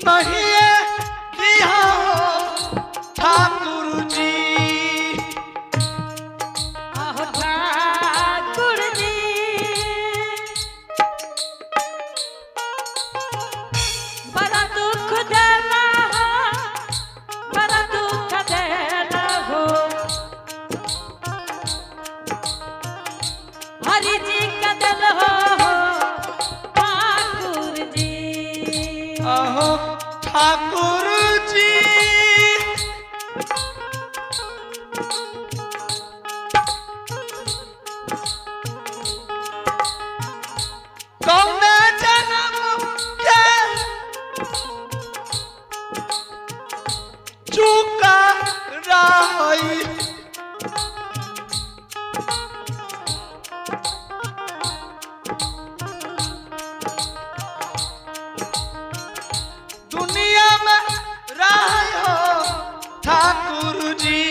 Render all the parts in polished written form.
नहीं दिया हो ठाकुर जी। आहो ठाकुर जी, बड़ा दुख देला हो, बड़ा दुख देला हो। हरि जी का दिल हो ठाकुर जी। आहो ठाकुर जी। कौन जन्म के चुका रही दुनिया में रहे हो ठाकुर जी।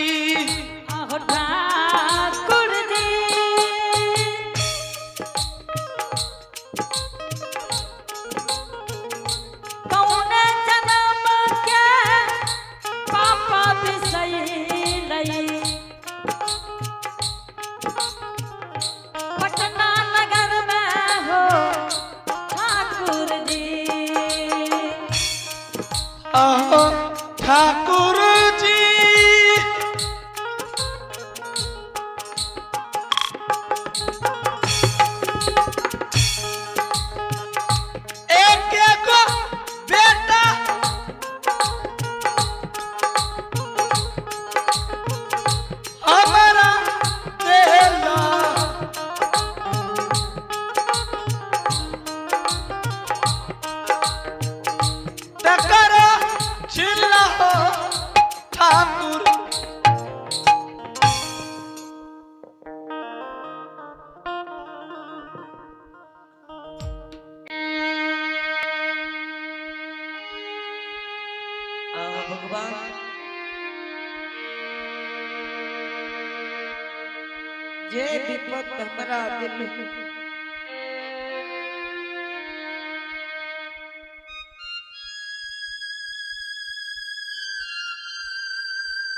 आहो ठाकुर जी। कौन जन्म के पापा बिसैलै, पटना नगर में हो ठाकुर जी। आहो ठाकुर जी। एक एक बेटा हमारा देला, तकर छिल्ला हो ठाकुर। भगवान जे विपत हमरा दिल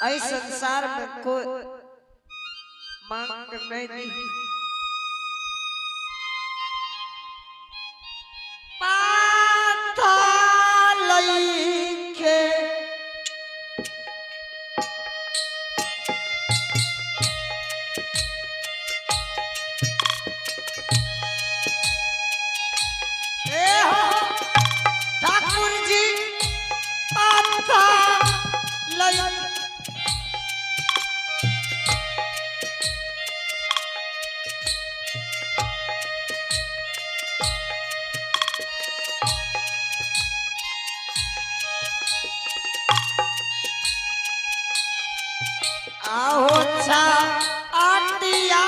ऐ संसार में कोई मांग नहीं दी। पाथा लईखे ए हो ठाकुर जी पाथा लई आहो छा आटिया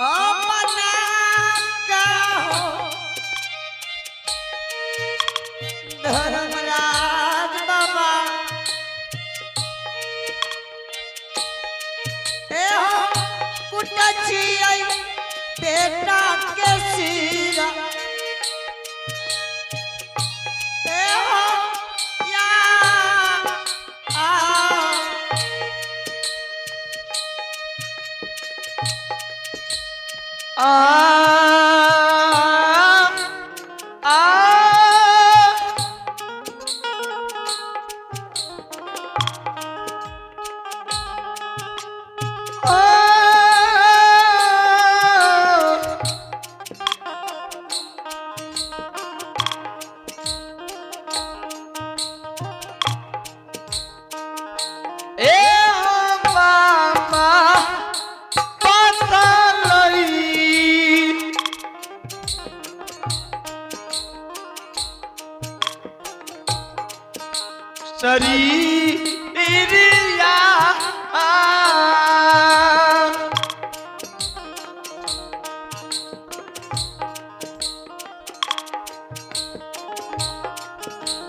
अपना कहो धर्मराज बाबा ए हो कुटछियै बेटा के सिरा ए हो या आ। आ आ ए हो बाबा पता लई शरीरिया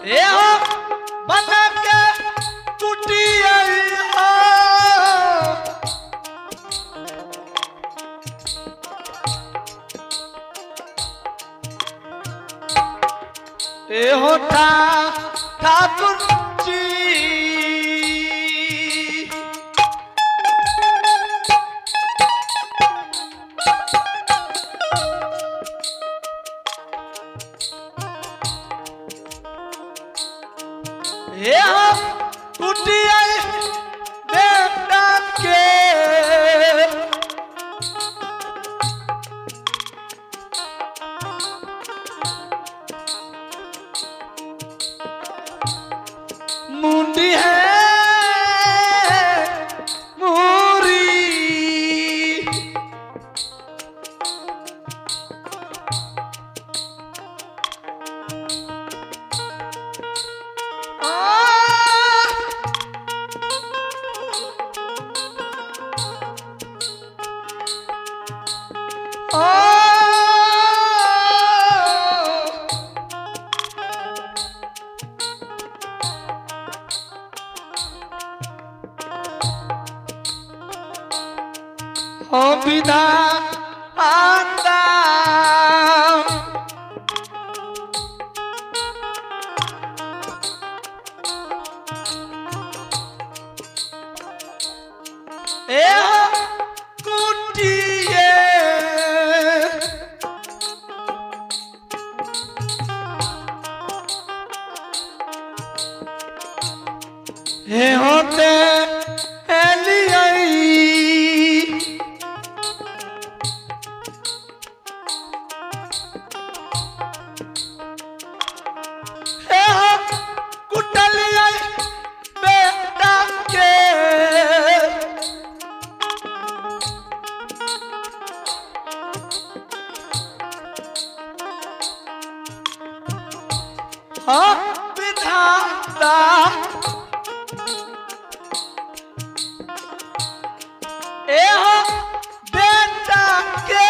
ए हो बन के टूटी आई हो। हो ठाकुर जी। हे हम कुटिया बेटा के मुंडी है मोरी। ओ विधाता ए कुटिए हे होते एलियाई कुटलिया बेटा के हाँ विधाता ए हो बेटा के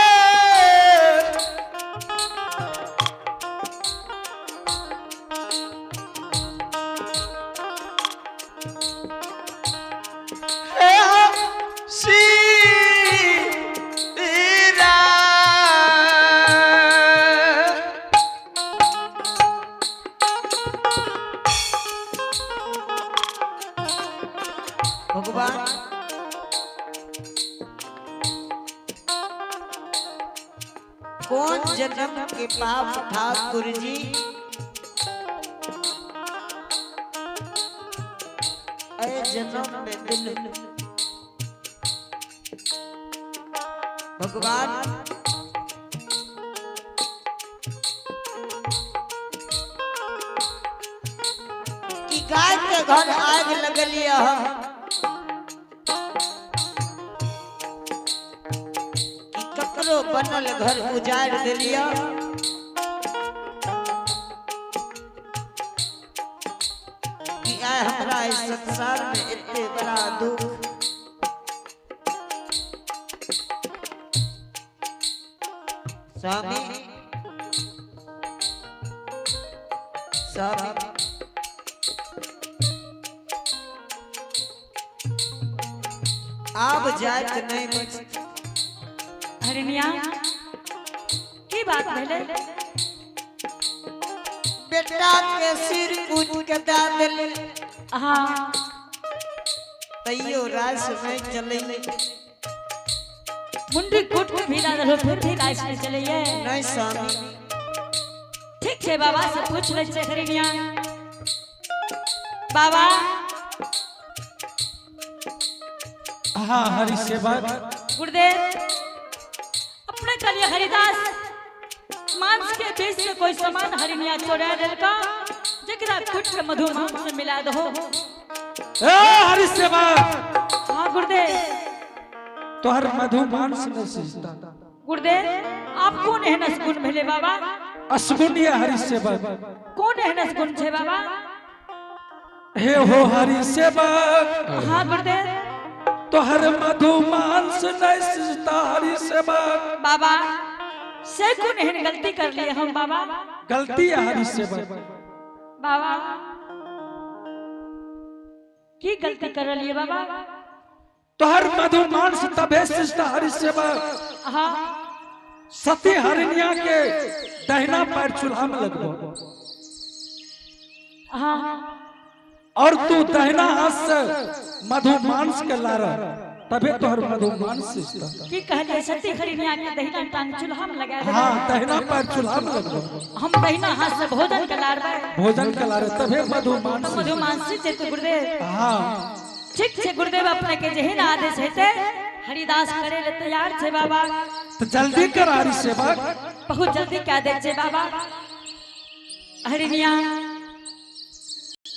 ए हो सीरा। भगवान कौन जन्म के पाप ठाकुर जी अरे जन्म में दिल भगवान कि गाय के घर आग लगलिया हम कि ककरो बनल घर उजाड़ दिलिया कि आय हमरा इस संसार में इतने बड़ा दुख। स्वामी स्वामी आब जात नहीं बचत। हरिणिया की बात भेलै? बेटा के सिर कूट के दे देले हाँ तैयो रास में चले मुंडी कूट के भी दा देलहो फिर भी रास में चलैये। नहीं स्वामी। ठीक छै बाबा से पूछ लै छै हरिणिया। बाबा हाँ हरि सेवक। गुरुदेव अपने कलिए हरिदास मांस के बीच से कोई सामान हरिणिया चोरा देलका जकरा कूट के मधु मांस से मिला दहो। ए हरि सेवक। हाँ गुरुदेव। तोहर मधु मांस न सिजता। गुरुदेव आप कौन एहन असगुन भेले बाबा? असगुन या हरि सेवक। कौन एहन असगुन छे बाबा? हे हो हरि सेवक। हाँ गुरुदेव। तोहर मधु मांस न सिजता हरि सेवक। बाबा से कौन एहन गलती कर लिए हम बाबा? गलती है हरि सेवक। बाबा की गलती कर लिए बाबा? तोहर मधु मांस तबे सिजता हरि सेवक। हाँ सती हरिणिया के दहिना पैर चूल्हा में लगबो। हाँ। और तू दहिना हाथ से मधुमांस के लार, तबे तोहर मधुमांस सिजतौ। की कहलिए सती हरिणिया के दहिना टांग चूल्हा में लगा देबै? हाँ, दहिना पैर चूल्हा में लगबो। हम दहिना हाथ से भोजन के लारबै। भोजन के लारे तबे मधुमांस। तो मधुमांस सिज जेतै गुरुदेव। हाँ। ठीक छै गुरुदेव, अपने के जेहन आदेश हेतै हरिदास करे ले तैयार छै बाबा। तो जल्दी कर हरि सेवक। बहुत जल्दी कह दे छै बाबा। हरिणिया।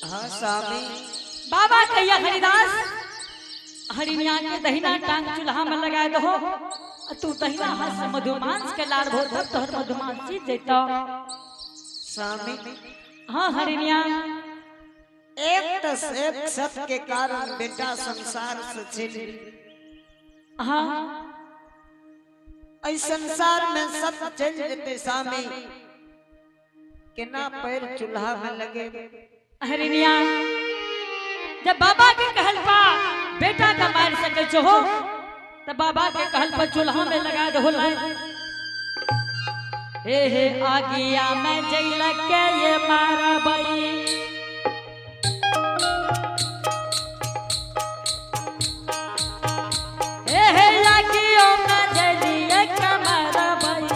हाँ स्वामी। बाबा कहिया हरिदास हरिणिया के दहिना टांग चूल्हा में लगा दहो, तू दहिना हाथ से मधुमांस के लारबो तब तोहर मधुमांस सिज जैतौ। स्वामी। हाँ हरिणिया। एक तस एक सत के कारण बेटा संसार से छिन। हाँ। ऐ संसार में सत चल जेते स्वामी, केना पैर चूल्हा में लगे। हरिणिया जब बाबा के कहल पा बेटा का मार सके छो तो बाबा के कहल पर चूल्हा में लगा दो। हे हे आगिया में जैल के ये मारा बई, हे हे आगियो में जैलिए के मारा बई।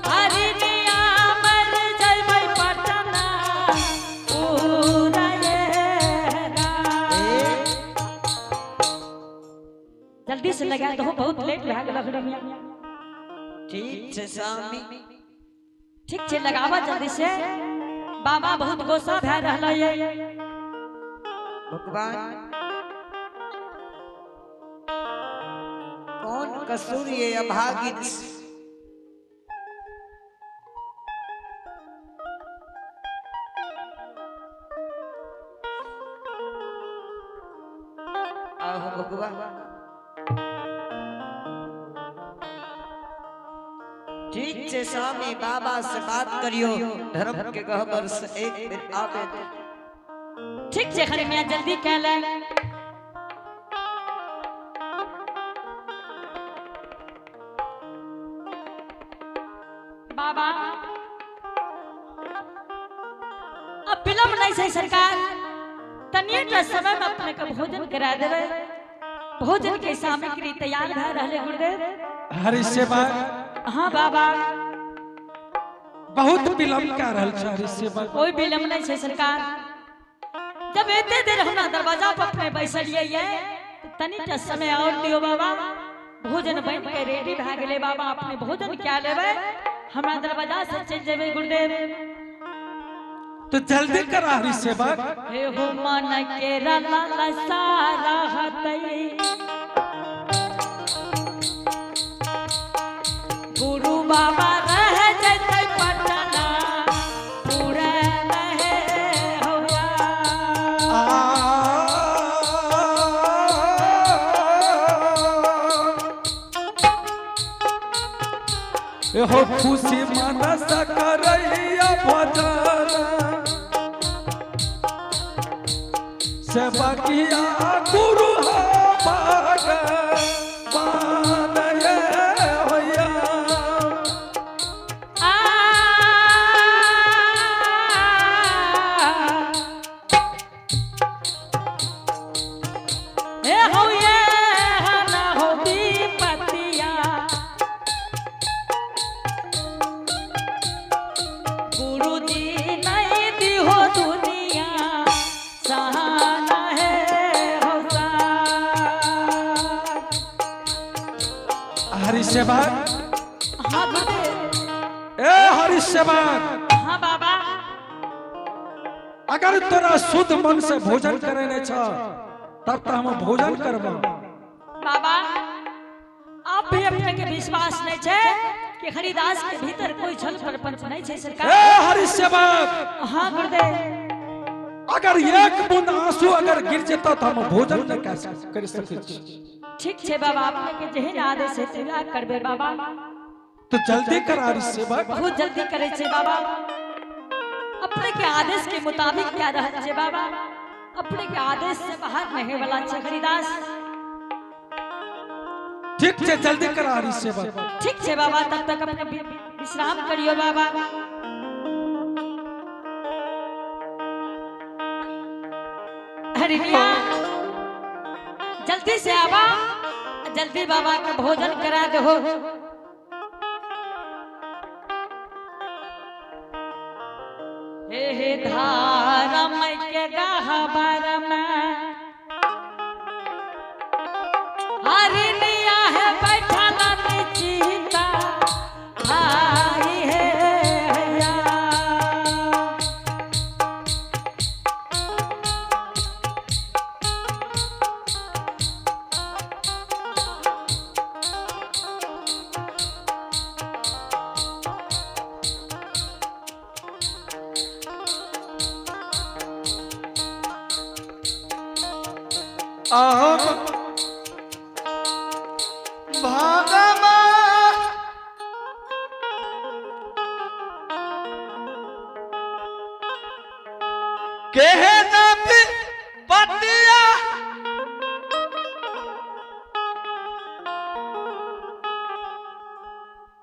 हरिणिया मर जइबै पटना पूरा ये। जल्दी से लगा दो, बहुत लेट भए गेल हरिणिया। ठीक छै स्वामी। ठीक छै लगावा जल्दी से, बाबा बहुत गुस्सा भए रहल ये। भगवान कौन कसूर ये अभागिन। आहो भगवान। ठीक छे स्वामी, बाबा से बात करियो, धर्म के गहबर से एक दिन आवे। ठीक छे हरिणिया जल्दी कह ले। बाबा अब विलम्ब नहीं छै सरकार, तनिए टा समय में अपने के भोजन करा देबै। भोजन के सामग्री तैयार भए रहले गुरुदेव। हरि सेवक। हाँ बाबा। बहुत विलम्ब कर रहल छै हरि सेवक। कोई विलम्ब नहीं छै सरकार। जब एते देर हमरा दरवाजा पर अपने बैसलिए ये तनिटा समय और दियो बाबा। भोजन बन के रेडी भए गेलै बाबा, अपने भोजन क्या लेबै, हमरा दरवाजा से चलि जेबै गुरुदेव। तो जल्दी कर हरि सेवक। हे हो मन के लाला सारा हतई, गुरु बाबा रह जैतै पटना पूरा रहे होया। हो खुशी मनस करैया भजन सेवकिया गुरु भगवान ये होया। आ हे हो ये ना हो विपतिया, गुरुजी नहीं दिहो दुनिया सहाना है होता। हरि सेवक। हाँ गुरुदेव। ए हरि सेवक। हाँ बाबा। अगर तोरा शुद्ध मन से भोजन करे नहीं छ तब तो हम भोजन करबो। बाबा आप भी अपने के विश्वास नहीं छे कि हरिदास के भीतर कोई छल प्रपंच नहीं छे सरकार। ए हरि सेवक। हाँ गुरुदेव। अगर एक बूंद आंसू अगर गिर जेतो तो हम भोजन नहीं कर सकै छी। ठीक छे बाबा, अपने के जेहन आदेश हेतै वएह करबै बाबा। तो जल्दी कर हरि सेवक। बहुत जल्दी करै छै बाबा, अपने के आदेश के मुताबिक क्या रहल छै बाबा, अपने के आदेश से बाहर नहीं वाला छै हरिदास। ठीक छै जल्दी कर हरि सेवक। ठीक छै बाबा, तब तक अपने विश्राम करियो बाबा। हरिणिया जल्दी से आवा, जल्दी बाबा के भोजन करा दो। हे हे धारम के गहबर में हरिणिया है बैठल निचिता आई है हैया। अहम भगवान के नबी पतिया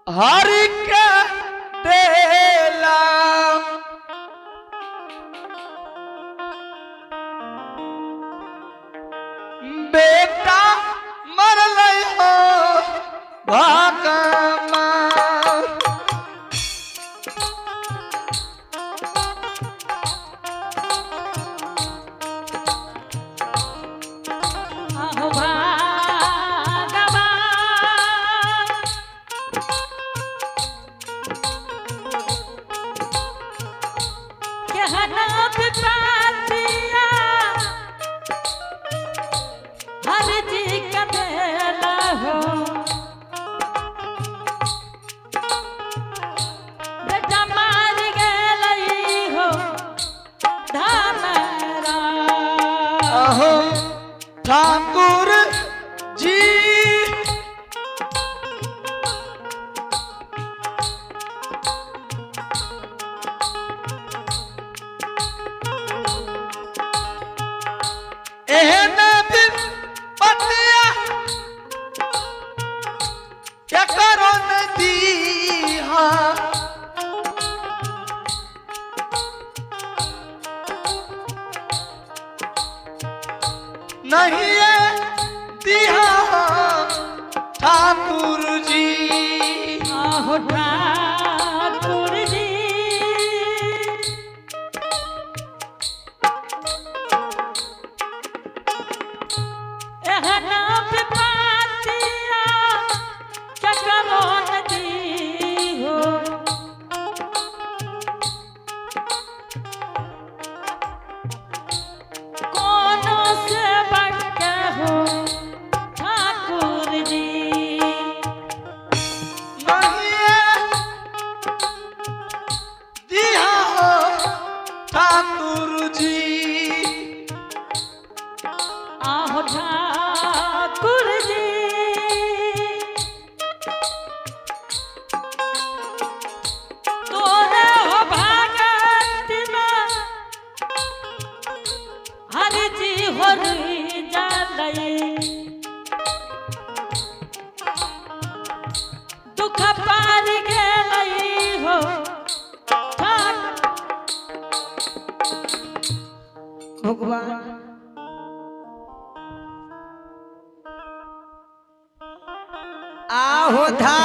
हरि के देला बेटा मरल हो भगवान। अहो भगवान कहना पिपातिया हर जी कदेला हो बेटा मार गेलई हो धामरा। अहो ठाकुर जी एहन पतिया केकरो न दीहा नहीं ये दिहा ठाकुर जी। आहो ठाकुर जी एहना पिपातिया चकरो नदी हो कोनो से बक हो ठाकुर जी। नहीं ये दिहा ठाकुर जी। आहो ठाकुर जी तोरे हो भागत में हरि जी हो जलई दुख पार गेलई हो ठाकुर। भगवान आहो धा